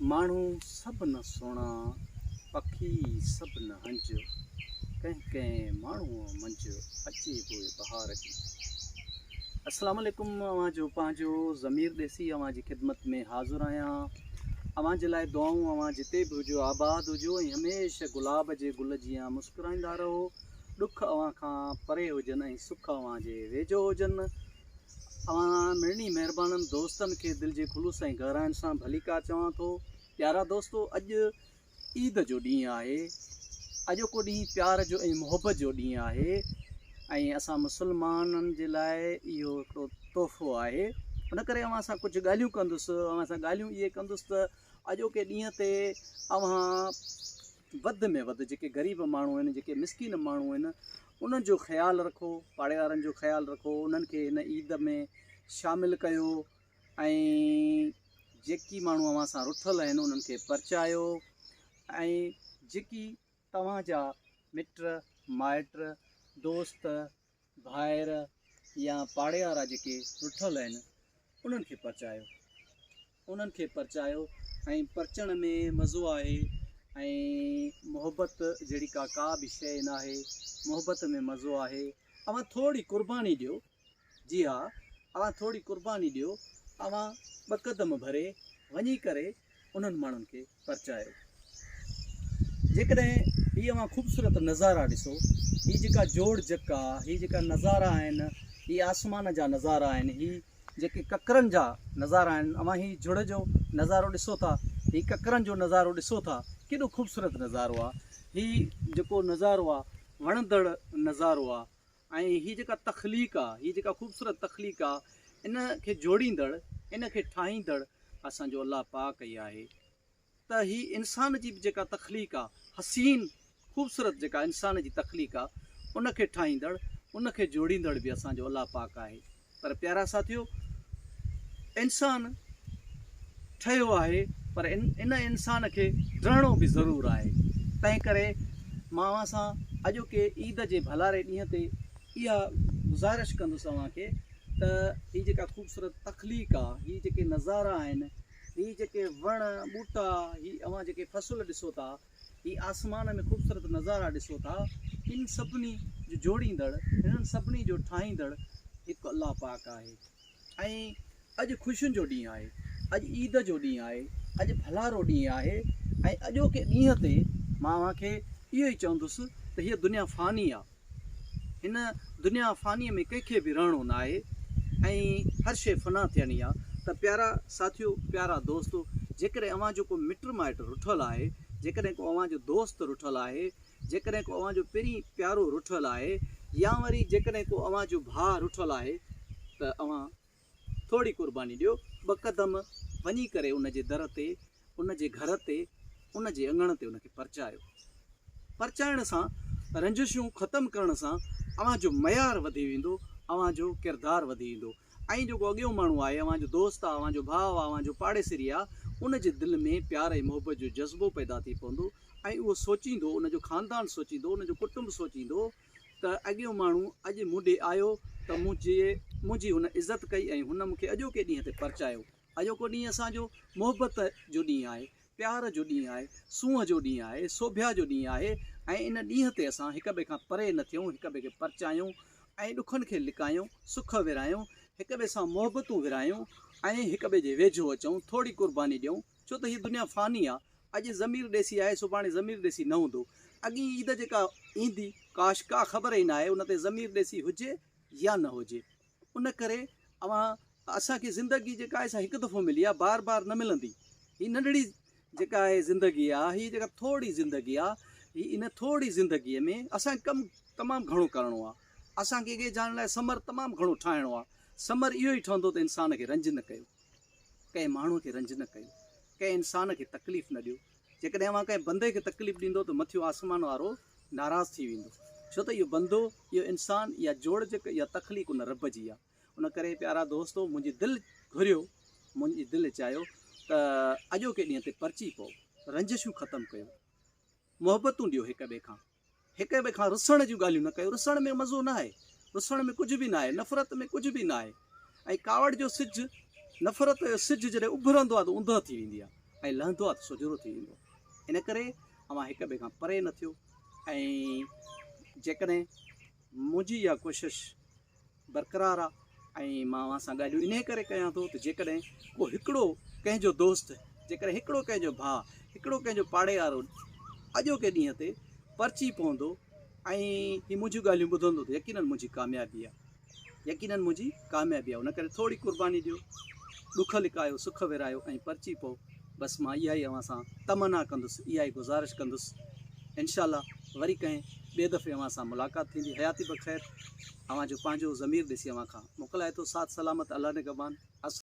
ماڻهو سڀ نه سهڻا، پکي سڀ نه هنج، ڪنهن ڪنهن ماڻهوء منجهه اچي بوء بهار جي. السلام عليڪم اوهان جو پنهنجو ضمير ديسي اوهان جي خدمت ۾ حاضر آهيان اوهان جي لاء دعائون اوهان جتي به هجو آباد هجو ۽ هميشه گلاب جي گل جيان مسڪرائيندا رهو ڏک اوهان کان پري هجن ۽ سک اوهان جي ويجهو هجن. اوهان مڙني مهربانن دوستن کي دل جي خلوص ۽ گهراين سان ڀليڪار چوان ٿو. پيارا دوستو اڄ عيد جو ڏينهن آهي. اڄوڪو ڏينهن پيار جو ۽ محبت جو ڏينهن آهي ۽ اسان مسلمانن جي لاء اهو هڪڙو تحفو آهي. ان ڪري اوهان سان ڪجهه ڳالهيون ڪندس. اوهان سان ڳالهيون اهي ڪندس ته اڄوڪي ڏينهن تي اوهان وڌ ۾ وڌ جيڪي غريب ماڻهو آهن، جيڪي مسڪين ماڻهو آهن، انهن جو خيال رکو، پاڙي وارن جو خيال رکو، انهن کي هن عيد ۾ شامل ڪيو ۽ جيڪي ماڻهو اوهان سان رٺل آهن انهن کي پرچايو ۽ جيڪي توهان جا مٽ مائٽ، دوست، ڀائر يا پاڙي وارا جيڪي رٺل آهن انهن کي پرچايو. انهن کي پرچايو ۽ پرچڻ ۾ مزو آهي ۽ محبت جهڙي ڪا ڪا به شيء ناهي محبت ۾ مزو آهي اوهان ٿوري قرباني ڏيو جي ها اوهان ٿوري قرباني ڏيو اوهان ٻه قدم ڀري وڃي ڪري انهن ماڻهن کي پرچايو جيڪڏهن هي اوهان خوبصورت نظارا ڏسو هي جيڪا جوڙجڪ آ هي جيڪا نظارا آهن هي آسمان جا نظارا آهن هي جيڪي ڪڪرن جا نظارا آهن، اوهان هي جھڙ جو نظارو ڏسو ٿا، هي ڪڪرن جو نظارو ڏسو ٿا، ڪيڏو خوبصورت نظارو آ، هي جيڪو نظارو آ وڻندڙ نظارو آ ۽ هي جيڪا تخليق آ، هي جيڪا خوبصورت تخليق آ، ان کي جوڙيندڙ، ان کي ٺاهيندڙ اسان جو الله پاڪ ئي آهي. ته هي انسان جي به جيڪا تخليق آ، حسين خوبصورت جيڪا انسان جي تخليق آ، ان کي ٺاهيندڙ، ان کي جوڙيندڙ به اسان جو الله پاڪ آهي. پر پيارا ساٿيو! انسان ٺهيو آهي پر ان انسان کي ڊهڻو به ضرور آهي. تنهن ڪري مان اوهان سان اڄوڪي عيد جي ڀلاري ڏينهن تي اها گذارش ڪندس اوهان کي ته هي جيڪا خوبصورت تخليق آ، هي جيڪي نظارا آهن، هي جيڪي وڻ ٻوٽا، هي اوهان جيڪي فصل ڏسو ٿا، هي آسمان ۾ خوبصورت نظارا ڏسو ٿا، ان سڀني جو جوڙيندڙ، انهن سڀني جو ٺاهيندڙ هڪ الله پاڪ آهي. ۽ اڄ خوشين جو ڏينهن آهي، اڄ عيد جو ڏينهن آهي، اڄ ڀلارو ڏينهن آهي ۽ اڄوڪي ڏينهن تي مان اوهان کي اهو ئي چوندس ته هيء دنيا فاني آ. هن دنيا فانيء ۾ ڪنهن کي به رهڻو ناهي ۽ هر شيء فنا ٿيڻي آ ته پيارا ساٿيو، پيارا دوستو، جيڪڏهن اوهان جو ڪو مٽ مائٽ رٺل آهي، جيڪڏهن ڪو اوهان جو دوست رٺل آهي، جيڪڏهن ڪو اوهان جو پرين پيارو رٺل آهي يا وري جيڪڏهن ڪو اوهان جو ڀاء رٺل آهي ته اوهان ٿوري قرباني ڏيو، ٻه قدم وڃي ڪري ان جي در تي، ان جي گهر تي، ان جي اڱڻ تي ان کي پرچايو. پرچائڻ سان، رنجشون ختم ڪرڻ سان اوهان جو معيار وڌي ويندو، اوهان جو ڪردار وڌي ويندو ۽ جيڪو اڳيون ماڻهو آهي، اوهان جو دوست آهي، اوهان جو ڀاء آهي، اوهان جو پاڙيسري آهي، ان جي دل ۾ پيار ۽ محبت جو جذبو پيدا ٿي پوندو ۽ اهو سوچيندو، ان جو خاندان سوچيندو، ان جو ڪٽنب سوچيندو ته اڳيون ماڻهو اڄ مون ڏي آيو ته منهنجي منهنجي هن عزت ڪئي ۽ هن مون کي اڄوڪي ڏينهن تي پرچايو. اڄوڪو ڏينهن اسان جو محبت جو ڏينهن آهي، پيار جو ڏينهن آهي، سونهن جو ڏينهن آهي، سوڀيا جو ڏينهن آهي ۽ ان ڏينهن تي اسان هڪ ٻئي کان پري نه ٿيون، هڪ ٻئي کي پرچايون ۽ ڏکن کي لڪايون، سک ورهايون، هڪ ٻئي سان محبتون ورهايون ۽ هڪ ٻئي جي ويجهو اچون، ٿوري قرباني ڏيون، ڇو ته هيء دنيا فاني آ، اڄ ضمير ڏيسي آهي سڀاڻي ضمير ڏيسي نه هوندو. اڳين عيد جيڪا ايندي ڪاش ڪا خبر ئي ناهي ان تي ضمير ڏيسي هجي يا نه هجي. ان ڪري اوهان اسان کي زندگي جيڪا آهي سا هڪ دفعو ملي آهي بار بار نه ملندي. هي ننڍڙي جيڪا آهي زندگي آهي هي جيڪا ٿوري زندگي آهي هي ان ٿوري زندگي ۾ اسان کي ڪم تمام گهڻو ڪرڻو آهي. اسان کي اڳي جان لاء ثمر تمام گهڻو ٺاهڻو آهي. ثمر اهو ئي ٺهندو ته انسان کي رنج نه ڪيو. ڪنهن ماڻهوء کي رنج نه ڪيو، ڪنهن انسان کي تڪليف نه ڏيو. جيڪڏهن اوهان ڪنهن بندي کي تڪليف ڏيندو ته مٿيون آسمان وارو ناراض ٿي ويندو، ڇو ته اهو بندو، اهو انسان، اها جوڙجڪ، اها تخليق ان رب جي آهي. ان ڪري پيارا دوستو منهنجي دل گهريو، منهنجي دل چاهيو ته اڄوڪي ڏينهن تي پرچي پئو، رنجشون ختم ڪيو، محبتون ڏيو هڪ ٻئي کان. هڪ ٻئي کان رسڻ جون ڳالهيون نه ڪيو، رسڻ ۾ مزو نه آهي، رسڻ ۾ ڪجهه به نه آهي، نفرت ۾ ڪجهه به نه آهي ۽ ڪاوڙ جو سج، نفرت جو سج جڏهن اڀرندو آهي ته اوندهه ٿي ويندي آهي. ۽ لهندو آهي ته سوجهرو ٿي ويندو آهي. ان ڪري اوهان هڪ ٻئي کان پري نه ٿيو ۽ جيڪڏهن منهنجي اها ڪوشش برقرار آ ۽ مان اوهان سان ڳالهيون انهيء ڪري ڪيان ٿو ته جيڪڏهن ڪو هڪڙو ڪنهن جو دوست، جيڪڏهن هڪڙو ڪنهن جو ڀاء، هڪڙو ڪنهن جو پاڙي وارو اڄوڪي ڏينهن تي پرچي پوندو ۽ هي منهنجون ڳالهيون ٻڌندو ته يقيناً منهنجي ڪاميابي آ. يقيناً منهنجي ڪاميابي آ. ان ڪري ٿوري قرباني ڏيو، ڏک لڪايو، سک ورهايو ۽ پرچي پئو. بس مان اها ئي اوهان سان تمنا ڪندس، اها ئي گذارش ڪندس. انشاء الله وري ڪنهن ٻئي دفعي اوهان سان ملاقات ٿيندي. حياتي بخير. اوهان جو پنهنجو ضمير ڏسي اوهان کان موڪلائي ٿو. ساٿ سلامت الله نگهبان.